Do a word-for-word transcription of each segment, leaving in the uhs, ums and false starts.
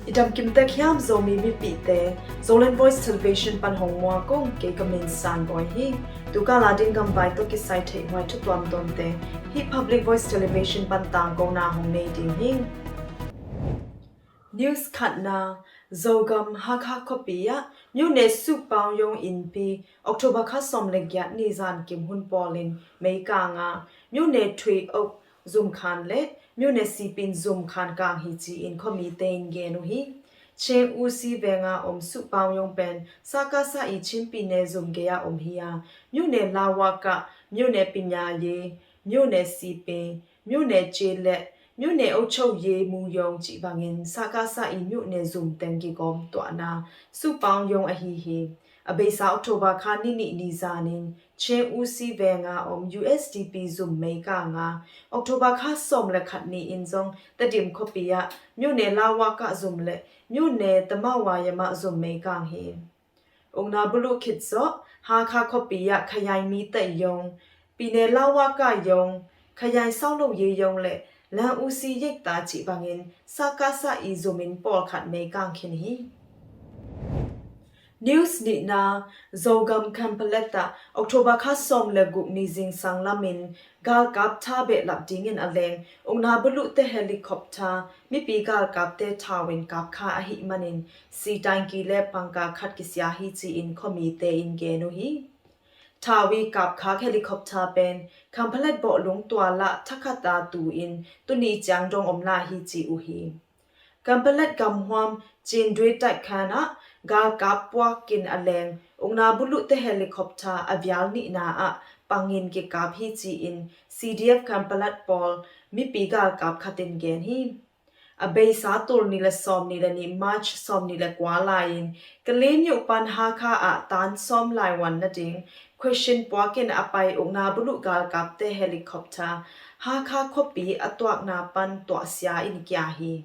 I dam kim tek hiam Zomi mipihte, Zoland Voice Television pan hong muak ung, kei ka min San Bawi hi. Tukal a ding gamvai tawh kisai theihhuai thu tuamtuamte hih Public Voice Television pan tangkona hong nei ding hi. News khatna, Zogam Hakha khuapi ah မြို့နယ်စုပေါင်းရုံး innpi October kha sawm le giat ni zan kim hun pawlin meikang a, မြို့နယ်ထွေအုပ် zumkhan le မြို့နယ်စည်ပင် zumkhan kang hi ci-in khuamite in gen uh hi. ချင်းဦးစီး venga om စုပေါင်းရုံး pen စကစ i Chin ပြည်နယ် zum gei-a om hi a, မြို့နယ်လဝက, မြို့နယ်ပညာရေး, မြို့နယ်စည်ပင်, မြို့နယ်ကျေးလက်, မြို့နယ်အုပ်ချုပ်ရေးမှူးရုံး cih bangin စကစ i မြို့နယ် zum teng kigawm tuahna စုပေါင်းရုံး ahi hi. A beisa October kha ni nih ni zanin ချင်းဦးစီး venga om USDP zum meikang a, October kha sawm le khat ni-in zong Tedim khuapi ah မြို့နယ်လဝက zum le မြို့နယ်ဓမ္မဝါယမ zum meikang hi. Ukna buluh khit zawh Hakha khuapi ah ခရိုင်မီးသတ်ရုံး, ပြည်နယ်လဝကရုံး, ခရိုင်ဆောက်လုပ်ရေးရုံး le လမ်းဦးစီးရိပ်သာ cih bangin စကစ i zumin pawlkhat meikang khin hi. News nihna, Zogam Kanpetlet ah October kha sawm le guk ni zingsang lamin galkap tha behlap dingin a leng ukna buluhte helicopter mipi galkapte thawin kapkha ahih manin sitanki le pangka khat kisia hi ci-in khuamite in gen uh hi. Thawi kapkhak helicopter pen Kanpetlet bawhlung tualah thakhata tu-in tuni ciang dong om lai hi ci uh hi. Kanpetlet gamhuam Cindui tatkhan ah galkap puakin a leng ukna buluhte helicopter a vial nihna ah pangin kikap hi ci-in CDF Kanpetlet pawl mipi galkap khatin gen hi. A beisa tulni le sawmni le nih March sawmni le kua lai-in Kalaymyo pan Hakha ah tan sawm laiwan nading question puakin a pai ukna buluh galkapte helicopter Hakha khuapi a tuakna pan tuahsia in kia hi.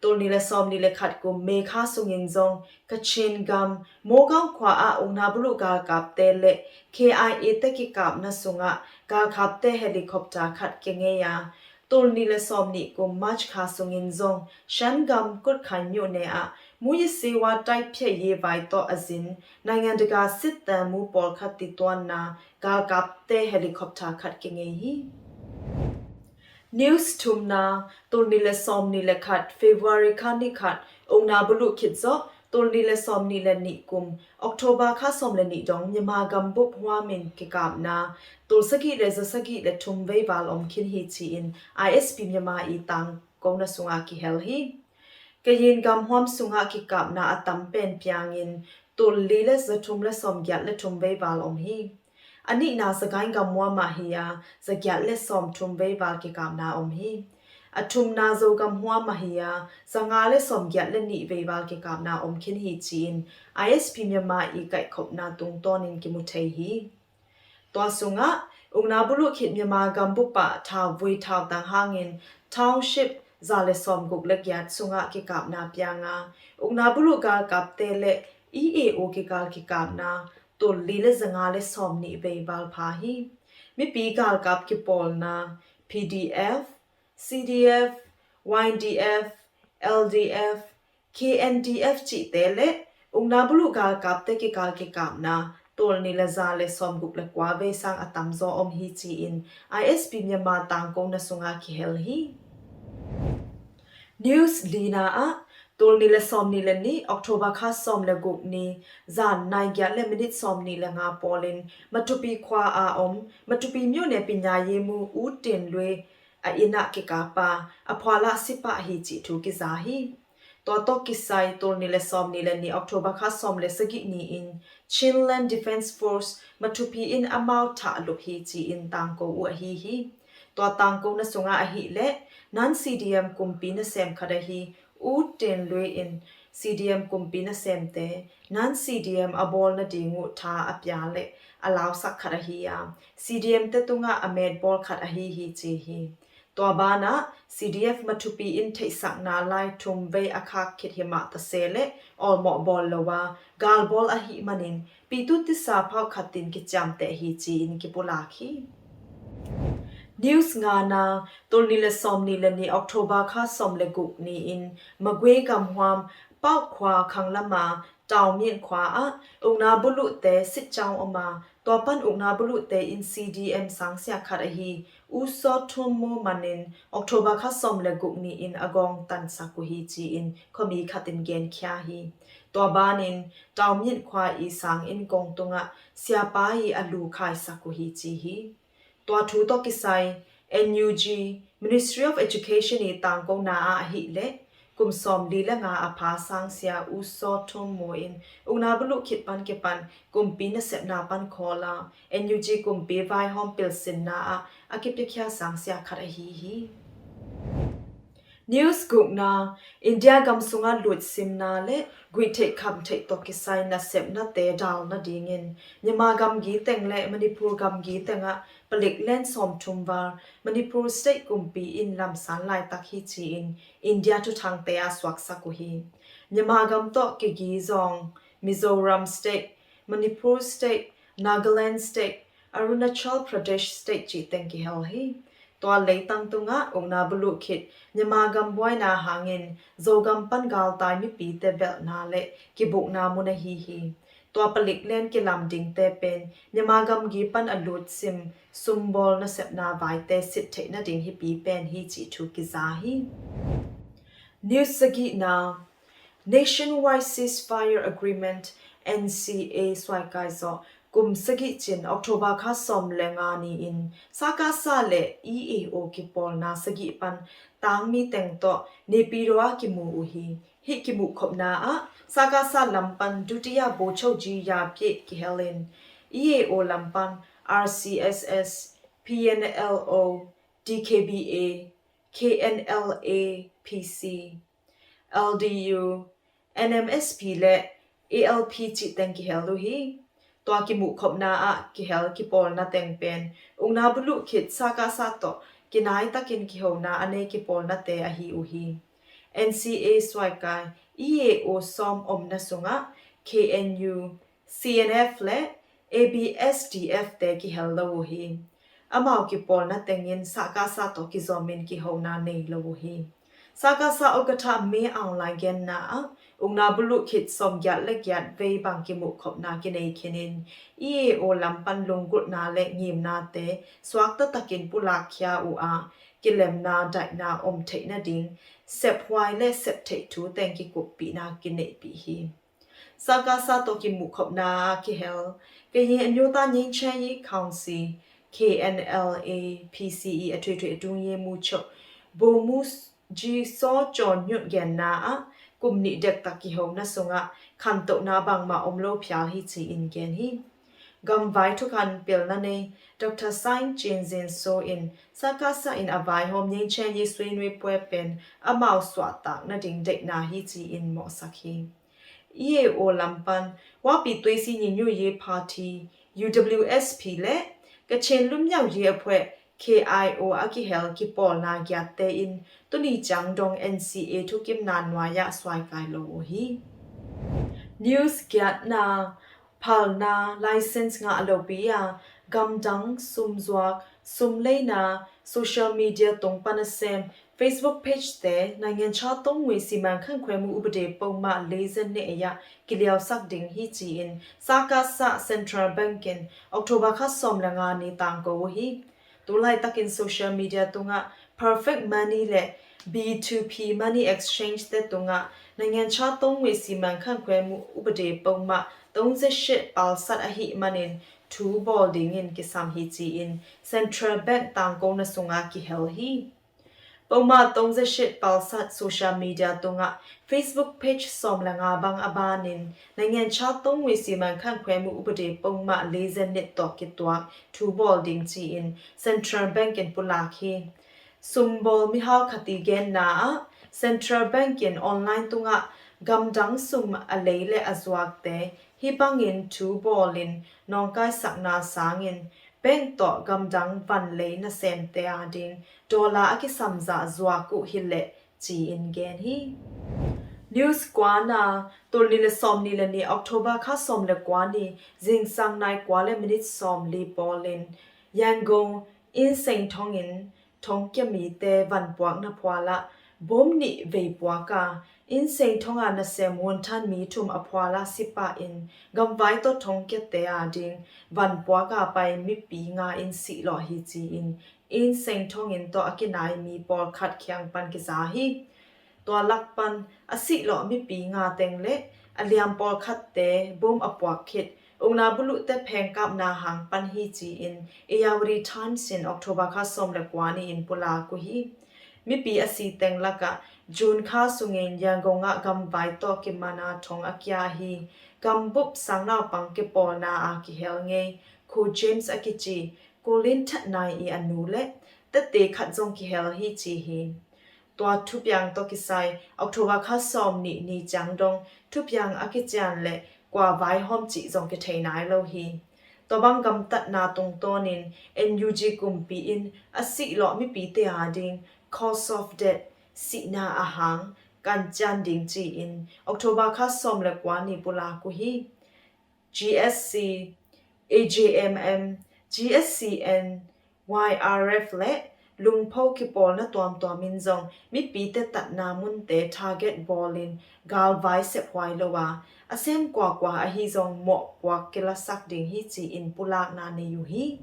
Tulni le sawmni le khat kum May kha sungin zong Kachin gam Mawgawng khua ah ukna buluh galkapte le KIA te kikapna sungah galkapte helicopter khat kingei a, tulni le sawmni kum March kha sungin zong Shan gam Kutkhan မြို့နယ် ah မူးယစ်ဆေးဝါးတိုက်ဖျက်ရေး vai tawh a zin နိုင်ငံတကာစစ်သံမှူး pawlkhat tituanna galkapte helicopter khat kingei hi. News thumna, tulni le sawmni le khat February kha ni khat ukna buluh khit zawh tulni le sawmni le nih kum October kha sawm le nih dong Myanmar gambup huamin kikapna tul sagih le za sagih le thum veival om khin hi ci-in ISP Myanmar i tangkona sungah kihel hi. Kayin gamhuam sungah kikapna a tam pen piangin tul li le za thum le sawmgiat le thum veival om hi. A nihna Sagaing gamhuam ah hi a, za giat le sawm thum veival kikapna om hi. A thumna Zogam huam ah hi a, za nga le sawm giat le nih veival kikapna om khin hi ci-in ISP Myanmar i kaihkhopna tungtawnin kimu thei hi. Tua sungah ukna buluh khit Myanmar gambup ah thauvui thautang hangin township za le sawm guk le giat sungah kikapna pianga, ukna buluh galkapte le EAO kikal kikapna tul li le za nga le sawm nih veival pha hi. Mipi galkap kipawlna PDF, CDF, YDF, LDF, KNDF cihte le ukna buluh galkapte kikal kikapna tul ni le za le sawm guk le kua vei sang a tamzaw om hi ci-in ISP Myanmar tangkona sungah kihel hi. News lina ah, tul ni le sawm ni le nih October kha sawm le guk ni zan nai giat le minit sawm ni le nga pawlin Matupi khua a om Matupi မြို့နယ် ပညာရေးမှူး U Tin Lui a inn ah kikap a, a phualah sipah hi cih thu kiza hi. Tua tawh kisai tul ni le sawm ni le nih October kha sawm le sagih ni-in Chinland Defence Force Matupi in amau thah lup hi ci-in tangko uh ahi hi. Tua tangkona sungah ahih leh Nan CDM kumpi nasem khat ahi U Tin Lui in CDM kumpi nasemte Nan CDM a bawl nading uh tha a pia le a lausak khat ahi a, CDM te tungah a metbawl khat ahi hi ci hi. Tua banah CDF Matupi in theihsakna lai thum vei a khak khit hi mah ta se le awlmawh bawl lo a galbawl ahih manin pitu tisa phauh khatin kiciamteh hi ci-in kipulak hi. News ngana, tul nih le sawm nih le nih October kha sawm le guk ni-in Magwe gamhuam Pauh khua khang lama Tau Myin khua ah ukna buluhte sitcang om a, tua pan ukna buluhte in C D M sangsia khat ahi U Saw Thum Maw manin October kha sawm le guk ni-in a gawng tansak uh hi ci-in khuami khat in genkhia hi. Tua banin Tau Myin khua i sang inn kong tungah siapa i a lu khaisak uh hi ci hi. Tua thu tawh kisai N U G, Ministry of Education i tangkona ah ahih leh kum sawmli le nga a pha sangsia U Saw Thum Maw in ukna buluh khit pan kipan kumpi nasepna pan khawl a, N U G kumpi vaihawm pilsinna ah a kipiakhia sangsia khat ahi hi. News gukna, India gam sungah lutsimna le guihtheih khamtheih tawh kisai nasepnate dal nadingin Myanmar gamgi teng le Manipur gamgi tengah palik len sawmthum val Manipur state kumpi in lamsan laitak hi ci-in India thuthangte ah suaksak uh hi. Myanmar gam tawh kigi zawng Mizoram state, Manipur state, Nagaland state, Arunachal Pradesh state cih teng kihel hi. Tua leitang tungah ukna buluh khit Myanmar gam buaina hangin Zogam pan galtai mipite belhna le kibukna mun ahi hi. Tua palik len kilam dingte pen Myanmar gamgi pan a lutsim sumbawl nasepna vaite sit theih nading hipi pen hi cih thu kiza hi. News sagihna, Nationwide Ceasefire Agreement, N C A suaikai zawh kum sagih cin October kha sawm le nga ni-in Sakasa le E A O kipawlna sagih pan tangmi teng tawh Naypyidaw ah kimu uh hi. Hih kimuhkhopna ah Sakasa lam pan Dutiya Bochokji Yapye kihel in, E A O lam pan R C S S, P N L O, D K B A, K N L A P C, L D U, N M S P le A L P cih teng kihel uh hi. Tua kimuhkhopna ah kihel kipawlna teng pen ukna buluh khit Sakasa tawh kinai takin kihona a nei kipawlnate ahi uh hi. N C A suaikai E A O sawm omna sungah K N U, C N F le A B S D F te kihel lo uh hi. Amau kipawlna tengin Sakasa tawh kizomin kihona nei lo uh hi. Sakasa ukatha Min Aung Hlaing genna ah ukna buluh khit sawmgiat le giat vei bang kimuhkhopna kinei khinin E A O lam pan lunggulhna le ngimnate suakta takin pulakkhia uh a, kilemna daihna om theih nading sephuai le septheih thu teng kikuppihna kineihpih hi. Sakasa tawh kimuhkhopna ah kihel Kayin Anyota Ngyin Chang Yi Council, K N L A P C E a thuithuih a tung ye mu chok Bomu Ji Saw Caw Nyut genna ah kum nih dektak kihona sungah khantohna bangmah om lo phial hi ci-in gen hi. Gamvai thukan pilna nei Doctor Sain Cin Zin So in Sakasa in a vaihawm Ngyin Chang Yi Sui Nui Pwe pen amau suahtak nading deihna hi ci-in mawhsak hi. E A O lam pan Wapi Tuisi Nyinyu Ye Party, U W S P le Kachin Lumyau Ye Aphueh, K I O a kihel kipawlna giatte in tuni ciang dong N C A thukimna nuai-ah suaikai lo uh hi. News giatna, phalna license ngah lopi a gamdang sumzuak, sumleina, social media tung pan a sem Facebook page te Naingencha Tongwe Siman Khankhuemu Upade Poma Leizen ne ei-ah kiliausak ding hi ci-in Sakasa Central Bank in October kha sawm le nga ni tangko uh hi. Tulaitakin social media tungah Perfect Money le B two P Money Exchange te tungah Naingencha Tongwe Siman Khankhuemu Upade Poma tongze shet palsat ahih manin thu bawl dingin kisam hi ci-in Central Bank tangkona sungah kihel hi. Poma tongze shet palsat social media tungah Facebook page sawm le nga bang a banin Naingencha Tongwe Siman Khankhuemu Upade Poma Leizen ne tawh kituak thu bawl ding ci-in Central Bank in pulak hi. Sumbawl mihau khat i genna ah Central Bank in online tungah gamdang sum a lei le a zuakte hih bangin thu bawlin nawngkaisakna sangin bank tawh gamdang van lei nasemte ading dollar a kisamzah zuak uh hileh ci-in gen hi. News kuana, tul nih le sawm nih le nih October kha sawm le kua ni zingsang nai kua le minute sawm li pawlin Yangon Inn Seng thongin thongkia mite vanpuak na phualah bom nih vei puak a, Inn Seng thonga nasem wuntan mi thum a phualah si pahin gamvai tawh thongkiate ading vanpuak a pai mipi nga in sihlawh hi ci-in Inn Seng thongin tawh a kinai mi pawlkhat kiang pan kiza hi. Tua lak pan a sihlawh mipi nga teng le a liam pawlkhatte bom a puak khit ukna buluhte phengkapna hang pan hi ci-in Irrawaddy Times in October kha sawm le kua ni-in pulak uh hi. Mipi a si teng lakah June kha sungin Yangon ah gamvai tawh kimana thong a kia hi. Gambup sangnaupang kipawlna a kihel ngei Ko James a kici Ko Lin That Naing i a nu le tete khat zong kihel hi ci hi. Tua thupiang tawh kisai October kha sawm nih ni ciang dong thupiang a kician le kua vaihawm cih zong kithei nai lo hi. Tua bang gamtatna tungtawnin N U G kumpi in a sihlawh mipite ading cause of death, sihna a hang kan cian ding ci-in October kha sawm le kua ni pulak uh hi. G S C, A J M M, G S C N, Y R F le lungpho kipawlna tuamtuam in zong mipite tatna munte target bawlin galvai sephuai lo a, a sem kuakua ahi zong mawhpuak kilasak ding hi ci-in pulakna nei uh hi.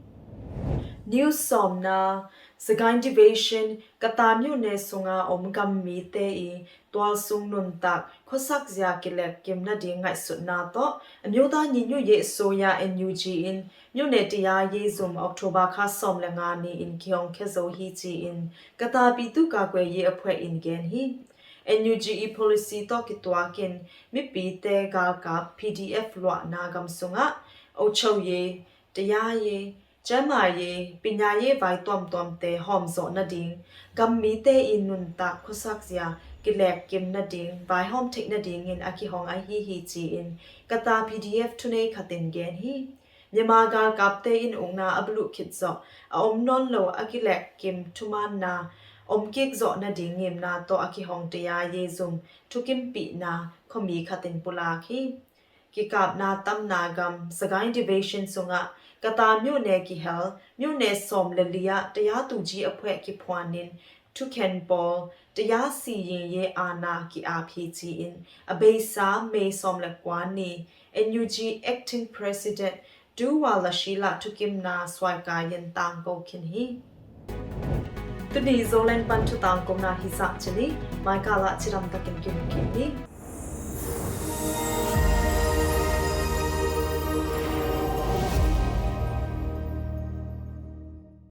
News sawmna, Sagaing Division, Kata myone sunga om gam mite i tualsung nuntak khuasak zia kilekkim nading ngaihsutna tawh a မြို့သားညီညွတ်ရေးအစိုးရ N U G in myone တရားရေး zum October kha sawm le nga ni-in kihong khia zo hi ci-in Kata Pitu Kakweye a phueh in gen hi. N U G i policy tawh kituakin mipite galkap P D F luahna gam sungah ochauye, tayaye, cemaye, pinyaye vai tuamtuamte hawmzawh nading gam mite i nuntak khuasak zia kilekkim nading vaihawm theih nadingin a kihong ahi hi ci-in Kata P D F thunei khatin gen hi. Myanmar galkapte in ukna a buluh khit zawh a om nawn lo a kilekkim thumaanna om kik zawh nading ngimna tawh a kihong tayaye zum thukimpihna khuami khatin pulak hi. Kikapna tamna gam Sagaing Division sungah Kata myone kihel myone sawm le li ah tayatuji a phueh kiphuanin thukhen pawl tayasiyingye aana ki-ap hi ci-in a beisa May sawm le kua ni N U G Acting President Tuwa Lashila thukimna suaika yin tangko khin hi. Tuni Zoland pan thutangkona hi zah cili maikala cidam takin kimu khin hi.